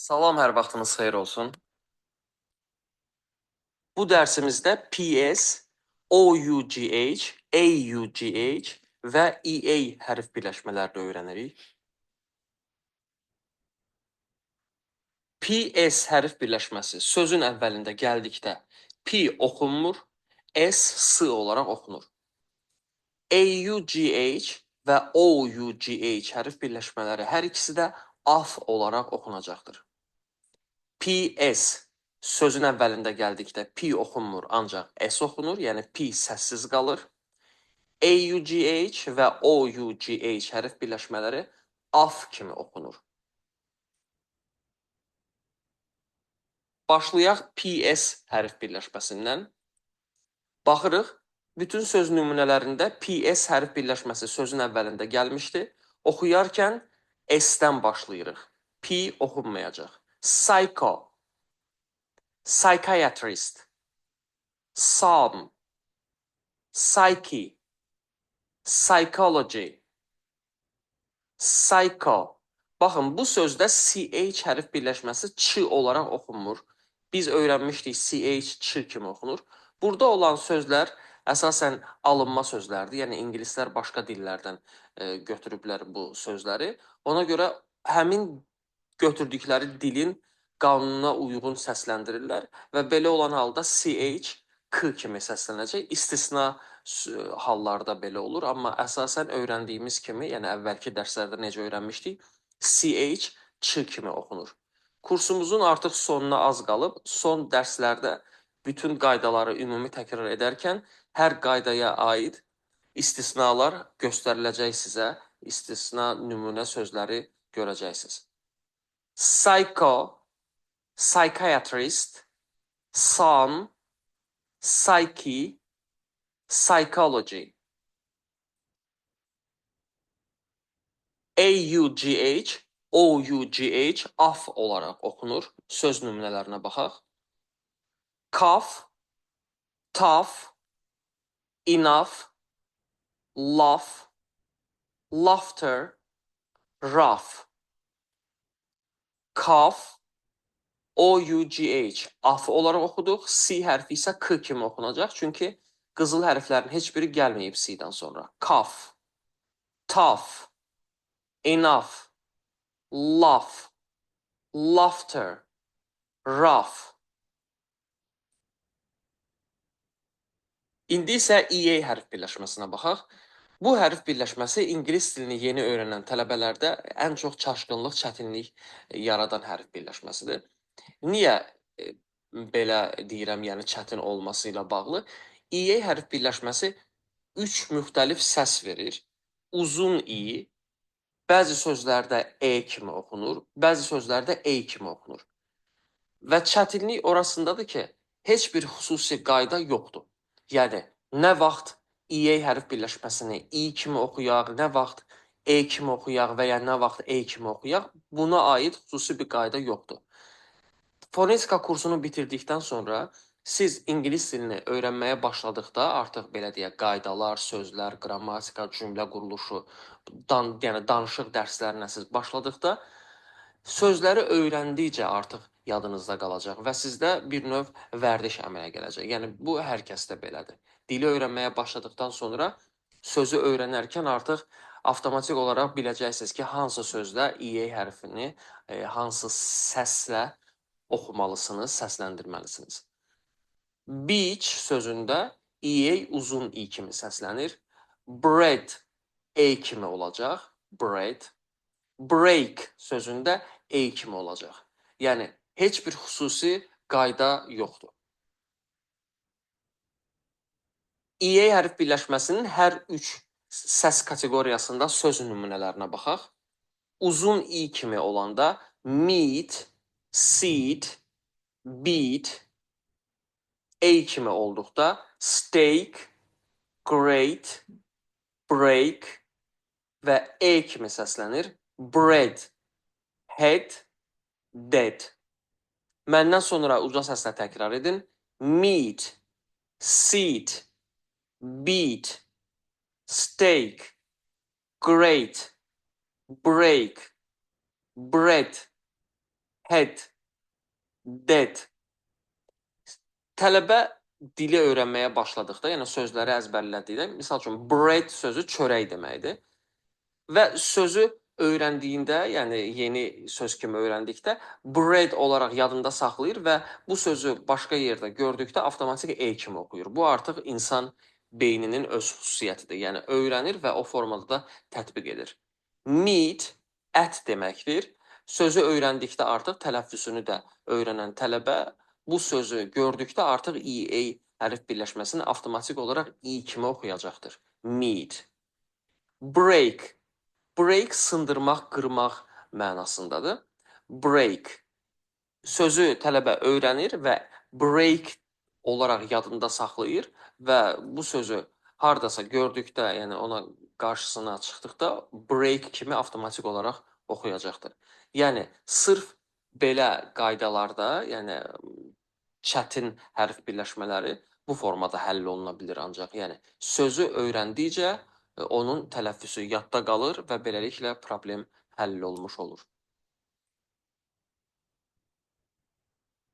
Salam, hər vaxtınız xeyir olsun. Bu dərsimizdə PS, OUGH, AUGH və EA hərf birləşmələrini öyrənirik. PS hərf birləşməsi sözün əvvəlində gəldikdə P oxunmur, S S olaraq oxunur. AUGH və OUGH hərf birləşmələri hər ikisi də AF olaraq oxunacaqdır. PS sözün əvvəlində gəldikdə P oxunmur, ancaq S oxunur, yəni P səssiz qalır. AUGH və OUGH hərf birləşmələri AF kimi oxunur. Başlayaq PS hərf birləşməsindən. Baxırıq, bütün söz nümunələrində PS hərf birləşməsi sözün əvvəlində gəlmişdi. Oxuyarkən S-dən başlayırıq. P oxunmayacaq. Psycho, psychiatrist, psalm, psyche, psychology, psycho. Baxın, bu sözdə CH hərf birləşməsi Ç olaraq oxunmur. Biz öyrənmişdik CH Ç kimi oxunur. Burada olan sözlər əsasən alınma sözlərdir. Yəni ingilislər başqa dillərdən götürüblər bu sözləri. Ona görə həmin götürdükləri dilin qanununa uyğun səsləndirirlər və belə olan halda CH K kimi səslənəcək. İstisna hallarda belə olur, amma əsasən öyrəndiyimiz kimi, yəni əvvəlki dərslərdə necə öyrənmişdik, CH Ç kimi oxunur. Kursumuzun artıq sonuna az qalıb. Son dərslərdə bütün qaydaları ümumi təkrar edərkən hər qaydaya aid istisnalar göstəriləcək sizə, istisna nümunə sözləri görəcəksiniz. Psycho, psychiatrist, psalm, psyche, psychology. AUGH, OUGH, AF olaraq oxunur. Söz nümunələrinə baxaq. Cough, tough, enough, laugh, laughter, rough. Cough, OUGH, AF olaraq oxuduq. C hərfi isə K kimi oxunacaq. Çünki qızıl hərflərin heç biri gəlməyib C-dən sonra. Cough, tough, enough, laugh, laughter, rough. İndi isə EA hərf birləşməsinə baxaq. Bu hərf birləşməsi ingilis dilini yeni öyrənən tələbələrdə ən çox çaşqınlıq, çətinlik yaradan hərf birləşməsidir. Niyə belə deyirəm, yəni çətin olması ilə bağlı? EA hərf birləşməsi üç müxtəlif səs verir. Uzun i, bəzi sözlərdə e kimi oxunur, bəzi sözlərdə e kimi oxunur. Və çətinlik orasındadır ki, heç bir xüsusi qayda yoxdur. Yəni, nə vaxt EA hərf birləşməsini i kimi oxuyaq, nə vaxt e kimi oxuyaq və ya nə vaxt e kimi oxuyaq, buna aid xüsusi bir qayda yoxdur. Fonetika kursunu bitirdikdən sonra siz ingilis dilini öyrənməyə başladıqda artıq belə deyək, qaydalar, sözlər, qrammatika, cümlə quruluşu, yəni danışıq dərslərinə siz başladıqda sözləri öyrəndikcə artıq yadınızda qalacaq və sizdə bir növ vərdiş əmələ gələcək. Yəni bu hər kəsdə belədir. Dili öyrənməyə başladıqdan sonra sözü öyrənərkən artıq avtomatik olaraq biləcəksiniz ki, hansı sözdə EA hərfini hansı səslə oxumalısınız, səsləndirməlisiniz. Beach sözündə EA uzun i kimi səslənir. Bread E kimi olacaq. Bread. Break sözündə E kimi olacaq. Yəni heç bir xüsusi qayda yoxdur. EA hərf birləşməsinin hər üç səs kateqoriyasında söz nümunələrinə baxaq. Uzun i kimi olanda meat, seat, beat, A kimi olduqda steak, great, break və E kimi səslənir. Bread, head, dead. Məndən sonra uca səslə təkrar edin. Meat, seat, beat, steak, great, break, bread, Head, dead. Tələbə dili öyrənməyə başladıqda, yəni sözləri əzbərlədikdə, misal üçün bread sözü çörək deməkdir. Və sözü öyrəndiyində, yəni yeni söz kimi öyrəndikdə bread olaraq yadında saxlayır və bu sözü başqa yerdə gördükdə avtomatik e kimi oxuyur. Bu artıq insan beyninin öz xüsusiyyətidir. Yəni öyrənir və o formada da tətbiq edir. Meat ət deməkdir. Sözü öyrəndikdə artıq tələffüzünü də öyrənən tələbə bu sözü gördükdə artıq EA hərf birləşməsini avtomatik olaraq i kimi oxuyacaqdır. Meat. Break. Break sındırmaq, qırmaq mənasındadır. Break. Sözü tələbə öyrənir və break olaraq yadında saxlayır və bu sözü hardasa gördükdə, yəni ona qarşısına çıxdıqda break kimi avtomatik olaraq oxuyacaqdır. Yəni sırf belə qaydalarda, yəni çətin hərf birləşmələri bu formada həll oluna bilər ancaq. Yəni sözü öyrəndikcə onun tələffüzü yadda qalır və beləliklə problem həll olunmuş olur.